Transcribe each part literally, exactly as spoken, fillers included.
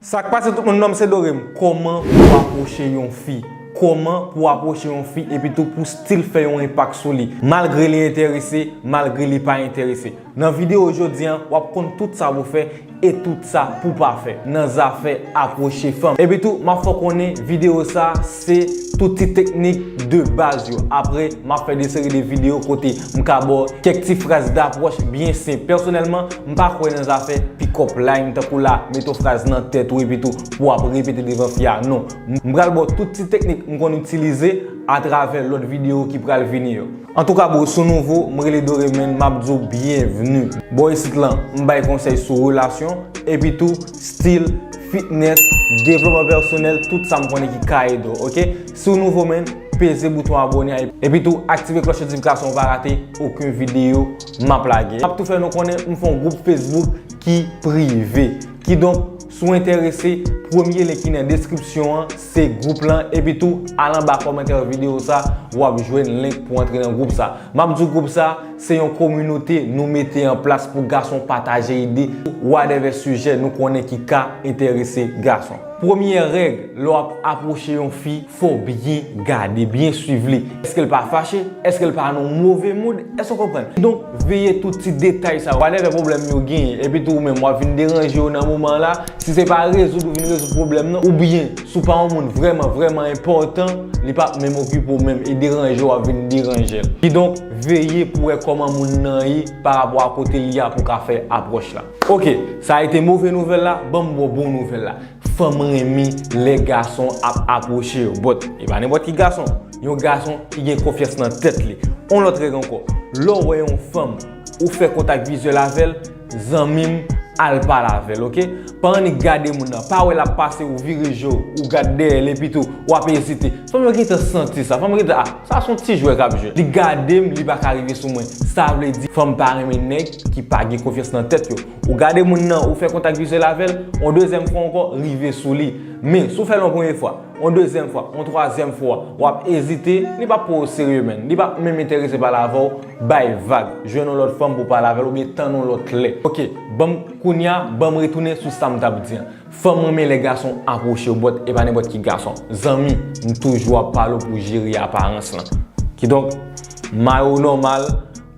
Sa k pase tout moun, non m se Dorem. Kòman pou w apwoche yon fi? Kòman pou w apwoche yon fi epi tou pou still fè yon enpak sou li? Malgre li enterese, malgre li pa enterese. Nan videyo jodi a, w ap konn tout sa pou w fè e tout sa pou w pa fè nan zafè apwoche fanm. Epi tou, m ap fè w konnen videyo sa a se tout ti teknik de baz yo. Apre, m ap fè de seri de videyo kote m ka ba w kèk ti fraz dapwòch byen senp. Pèsonèlman, m pa kwè nan zafè pick up line tankou la, mete yon fraz nan tèt ou epi tou pou w ap repete devan fi a. Non. M pral ba w tout ti teknik m konn itilize atravè lòt videyo ki pral vini yo. Antouka, bro, si w nouvo, m rele Dorem, man, m ap di w byenvni. Bò isit lan, m bay konsèy sou relasyon, epi tou, stil, fitness, devlopman pèsonèl, tout sa m konnen ki ka ede w, oke? Si w nouvo, man, peze bouton abòne a, epi tou, aktive klòch notifikasyon pou w pa rate okenn videyo m ap lage. M ap tou fè nou konnen, m fè yon gwoup Facebook ki prive. Kidonk, si w enterese, premye link ki nan deskripsyon an, se gwoup lan, epi tou, al anba kòmantè videyo sa, w ap jwenn link pou antre nan gwoup sa. M ap di w gwoup sa, se yon kominote nou mete an plas pou gason pataje ide, whatever sijè nou konnen ki ka enterese gason. Premyè règ, lè w ap apwoche yon fi, fò w byen gade, byen swiv li. Èske l pa fache? Èske l pa nan yon move mood? Èske w konprann? Donk, veye tout ti detay sa yo. Whatever pwoblèm yo genyen, epi tou ou menm w ap vin deranje yo nan moman la. Si se pa rezoud ou vin rezoud pwoblèm nan, oubyen si w pa yon moun vrèman, vrèman enpòtan, li p ap menm okipe w menm e deranje w ap vin deranje l. Kidonk, veye pou w wè kòman moun nan ye pa rapò a kote l ye a pou w ka fè apwòch la. Oke, sa a ete move nouvèl la, ban m ba w bon nouvèl la. Fanm renmen lè gason ap apwoche yo. But, e pa nenpòt ki gason. Yon gason ki gen konfyans nan tèt li. On lòt règ ankò. Lè w wè yon fanm, ou fè kontak vizyèl avè l, zanmi m, al pale avè l, oke? Pa annik gade moun nan. Pa wè l ap pase, ou vire je w, ou gad dèyè l, epi tou, w ap ezite. Fanm yo gentan santi sa. Fanm yo gentan, ah, sa se yon ti jwè k ap jwe. Li gade m, li pa ka rive sou mwen. Sa vle di, fanm pa renmen nèg ki pa gen konfyans nan tèt yo. Ou gade moun nan, ou fè kontak vizyèl avè l, on dezyèm fwa ankò, rive sou li. Men, si w fè l yon premye fwa, on dezyèm fwa, on twazyèm fwa, w ap ezite, li p ap pran w serye, man. Li p ap menm enterese pale avè w, bay vag. Jwenn yon lòt fanm pou pale avè l oubyen tann yon lòt lè. Oke, ban m, kounye a, ban m retounen sou sa m t ap di an. Fanm renmen lè gason apwoche yo, but e pa nenpòt ki gason. Zanmi, m toujou ap pale w pou w jere aparans lan. Kidonk, mayo w nòmal,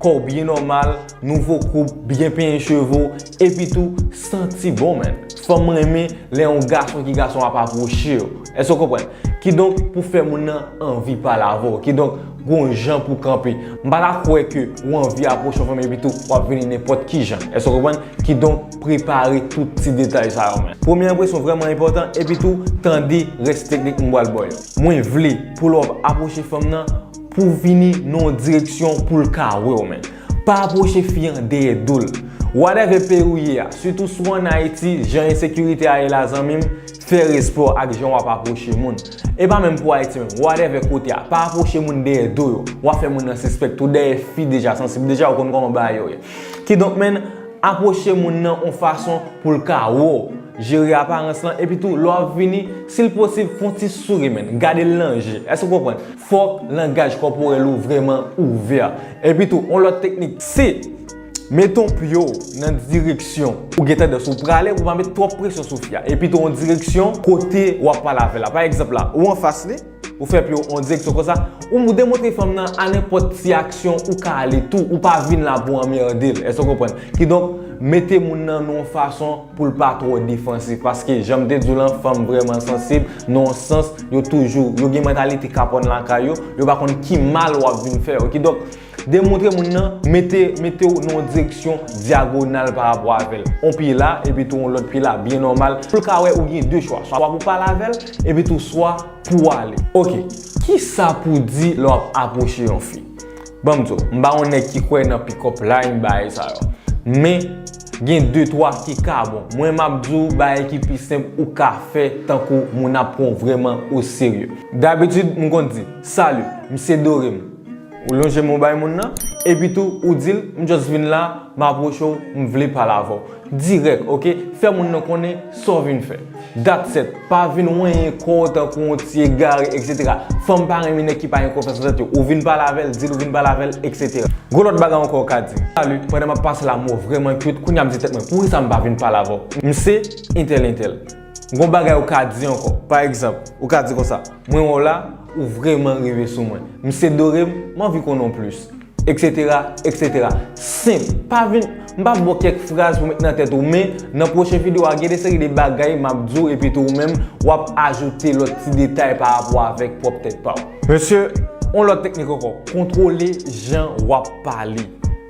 kò w byen nòmal, nouvo koup, byen penyen cheve w, epi tou, santi bon, man. Fanm renmen lè yon gason ki gason ap apwoche yo. Èske w konprann? Kidonk, pou fè moun nan anvi pale avè w. Kidonk, gon jan pou kanpe. M pa ta kwè ke w anvi apwoche yon fanm epi tou w ap vini nenpòt ki jan. Èske w konprann? Kidonk, prepare tout ti detay sa yo, man. Premye enpresyon vrèman enpòtan, epi tou, tande rès teknik m pral ba w yo. Mwen vle, pou lè w ap apwoche fanm nan, pou w vini nan yon direksyon pou l ka wè w, man. Pa apwoche fi an dèyè do l. Whatever peyi w ye a, sitou si w ann Ayiti, jan ensekirite a ye la, zanmi m, fè respè w ak jan w ap apwoche moun. E pa menm pou Ayiti menm, whatever kote a, pa apwoche moun dèyè do yo. W ap fè moun nan sispèk tou, dèyè fi deja sansib, deja ou konn kòman bagay yo ye. Kidonk, man, apwoche moun nan yon fason pou l ka wè w, jere aparans lan, epi tou, lè w ap vini, si l posib, fè yon ti souri, man, gade l nan je. Èske w konprann? Fòk langaj kòporèl ou vrèman ouvè. Epi tou, yon lòt teknik, se mete yon pye w nan direksyon ou gen tandans ou prale, pou pa met twòp presyon sou fi a. Epi tou, yon direksyon kote w ap pale avè l la. Pa egzanp la, ou anfas li, ou fè pye w yon direksyon konsa, ou demontre fanm nan a nenpòt ti aksyon ou ka ale tou, ou pa vin la pou anmède l. Èske w konprann? Kidonk, mete moun nan nan yon fason pou l pa twò defansif. Paske, jan m te di w lan, fanm vrèman sansib, nan yon sans, yo toujou, yo gen mantalite kapòn lakay yo, yo pa konn ki mal w ap vin fè yo. Kidonk, demontre moun nan, mete, mete w nan yon direksyon dyagonal pa rapò avè l. Yon pye la, epi tou yon lòt pye la, byen nòmal. Pou l ka wè ou gen de chwa. Swa pou pale avè l, epi tou swa pou w ale. Oke, kisa pou w di lè w ap apwoche yon fi? Ban m di w, m pa yon nèg ki kwè nan pick up line, bagay sa yo. Men, gen de twa ki ka bon. Mwen, m ap di w, bagay ki pi senp ou ka fè tankou moun ap pran w vrèman oserye. Dabitid, m konn di, "Salut, m se Dorem." Ou lonje men w bay moun nan, epi tou, ou di l, "M just vin la, m apwoche w, m vle pale avè w." Dirèk, oke? Fè moun nan konnen sa w vin fè. That's it. Pa vin wenyen kò w tankou yon ti egare, etsetera. Fanm pa renmen nèg ki pa gen konfyans nan tèt yo. Ou vin pale avè l, di l ou vin pale avè l, etsetera. Gon lòt bagay ankò w ka di. "Salut, pandan m ap pase la, m wè w vrèman cute, kounye a m di tèt mwen, poukisa m pa vin pale avè w? M se entèl entèl." Gon bagay ou ka di ankò. Pa egzanp, ou ka di konsa, mwen wè w la, ou vrèman rive sou mwen. M se Dorem, m anvi konnen w plis. Etsetera, etsetera. Senp. Pa vin, m p ap ba w kèk fraz pou met nan tèt ou, men nan pwochen videyo a, gen de seri de bagay m ap di w, epi tou ou menm, w ap ajoute lòt ti detay pa rapò avèk pwòp tèt pa w. Mesye, yon lòt teknik ankò. Kontwole jan w ap pale.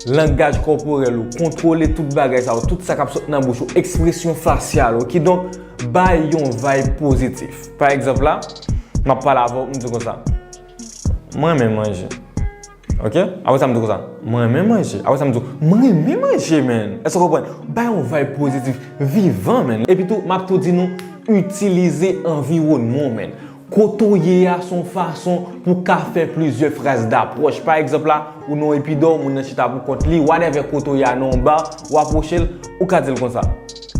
Langaj kòporèl ou, kontwole tout bagay sa yo, tout sa k ap sot nan bouch ou, ekspresyon fasyal ou. Kidonk, bay yon vibe pozitif. Pa egzanp la, m ap pale avè w, m di konsa, mwen renmen manje. Ok? Apre sa, m di konsa, mwen renmen manje. Apre sa, m di, mwen renmen manje, man. Èske w konprann? Bay yon vibe pozitif, vivan, man. Epi tou, m ap tou di nou, itilize anviwònman w, man. Kote w ye a, se yon fason pou w ka fè plizyè fraz dapwòch. Pa egzanp la, ou nan yon epidò, moun nan chita pou kont li, whatever, kote w ye a, nan yon ba, ou apwoche l, ou ka di l konsa,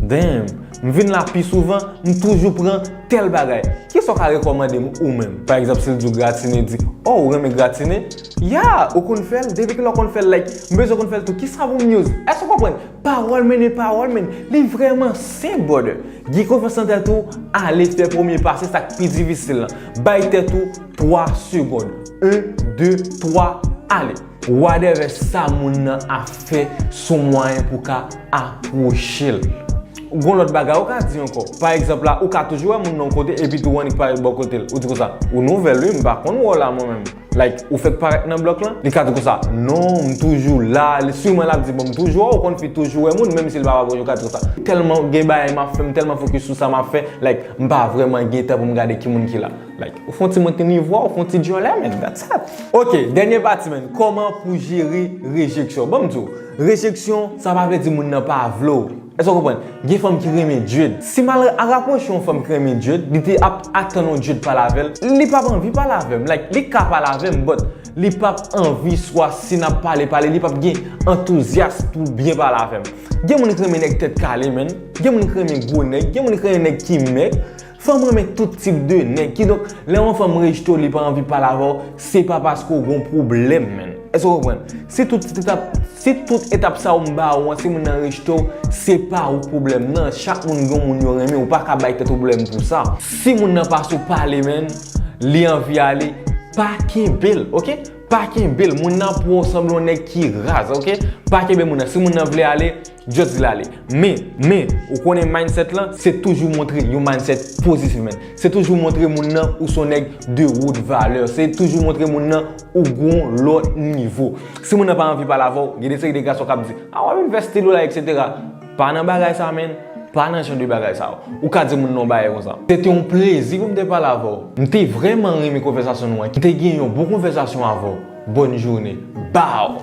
damn, m vin la pi souvan, m toujou pran tèl bagay. Kisa w ka rekòmande m ou menm? Pa egzanp, si l di w gratine, di, oh, ou renmen gratine? Ya, ou konn fè l? Depi kilè w konn fè l? Like, m bezwen konn fè l tou. Kisa pou m use? Èske w konprann? Pawòl mennen pawòl, man. Li vrèman senp, brother. Gen konfyans nan tèt ou, ale fè premye pa, se sa k pi difisil lan. Bay tèt ou twa segonn. En, de, twa, ale. Whatever sa moun nan ap fè, se yon mwayen pou w ka apwoche l. Gon lòt bagay ou ka di ankò. Pa egzanp la, ou ka toujou wè moun nan yon kote epi tou w annik parèt bò kote l. Ou di konsa, ou nouvèl wi, m pa konn wè w la mwen menm. Like, ou fèk parèt nan blòk lan? Li ka di konsa, non, m toujou la. Li siman l ap di, bon, m toujou wè w, ou konn fi toujou wè moun, menm si l pa wè w, ou ka di konsa, tèlman gen bagay m ap fè, m tèlman fokis sou sa m ap fè, like, m pa vrèman gen tan pou m gade ki moun ki la. Like, ou fè yon ti manke nivo a, ou fè yon ti djòlè, man, that's it. Ok, dènye pati, man. Kòman pou jere rejeksyon? Bon, m di w, rejeksyon, sa pa vle di moun nan pa vle w. Èske w konprann? Gen fanm ki renmen dread. Si m al rapwoche yon fanm ki renmen dread, li te ap atann yon dread pale avè l, li p ap anvi pale avè m. Like, li ka pale avè m, but li p ap anvi, swa si n ap pale, pale, li p ap gen antouzyas pou byen pale avè m. Gen moun ki renmen nèg tèt kale, man. Gen moun ki renmen gwo nèg. Gen moun ki renmen nèg ki mèg. Fanm renmen tout tip de nèg. Kidonk, lè yon fanm rejte w, li pa anvi pale avè w, se pa paske w gen yon pwoblèm, man. Èske w konprann? Si tout etap, si tout etap sa yo m ba ou an, si moun nan rejte w, se pa ou pwoblèm nan. Chak moun gen yon moun yo renmen, ou pa ka bay tèt ou pwoblèm pou sa. Si moun nan pase w pale, man, li anvi ale, pa kenbe l, ok? Pa kenbe l. Moun nan ap wè w sanble yon nèg ki raz, ok? Pa kenbe moun nan. Si moun nan vle ale, just di l ale. Men, men, ou konnen mindset lan, se toujou montre yon mindset pozitif, man. Se toujou montre moun nan ou se yon nèg de wot valè. Se toujou montre moun nan ou gen yon lòt nivo. Si moun nan pa anvi pale avè w, gen de seri de gason k ap di, a, w ap envèsti l ou la, etsetera. Pa nan bagay sa, man. Pa nan jan de bagay sa yo. Ou ka di moun nan yon bagay konsa, se te yon plezi pou m te pale avè w. M te vrèman renmen konvèsasyon nou an. M te gen yon bon konvèsasyon avè w. Bòn jounen. Bow!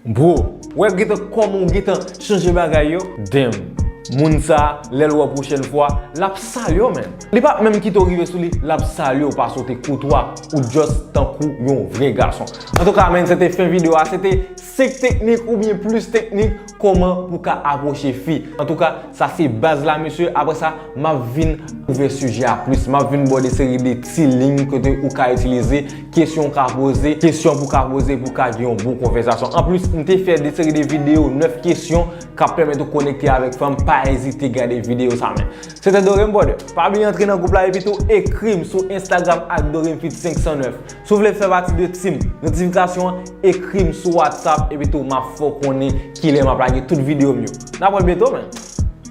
Bro, ou wè gentan kòman ou gentan chanje bagay yo? Damn. Moun sa, lè l wè w pwochèn fwa, l ap salye w, man. Li p ap menm kite w rive sou li, l ap salye w paske w te koutwa, ou just tankou yon vrè gason. Antouka, man, se te fen videyo a, se te senk teknik oubyen plis teknik kòman pou w ka apwoche fi. Antouka, sa se baz la, mesye. Apre sa, m ap vin ouvè sijè a plis. M ap vin ba w de seri de ti liy kote ou ka itilize, kesyon ou ka poze, kesyon pou w ka poze pou w ka gen yon bon konvèsasyon. Anplis, m te fè de seri de videyo, nèf kesyon k ap pèmèt ou konekte avèk fanm. Pa ezite gade videyo sa, man. Se te Dorem, brother. Pa bliye antre nan gwoup la epi tou ekri m sou Instagram at Dorem Fit senk san nèf. Si w vle fè pati de team notifikasyon an, ekri m sou WhatsApp epi tou m ap fè w konnen kilè m ap lage tout videyo m yo. N ap wè byento, man.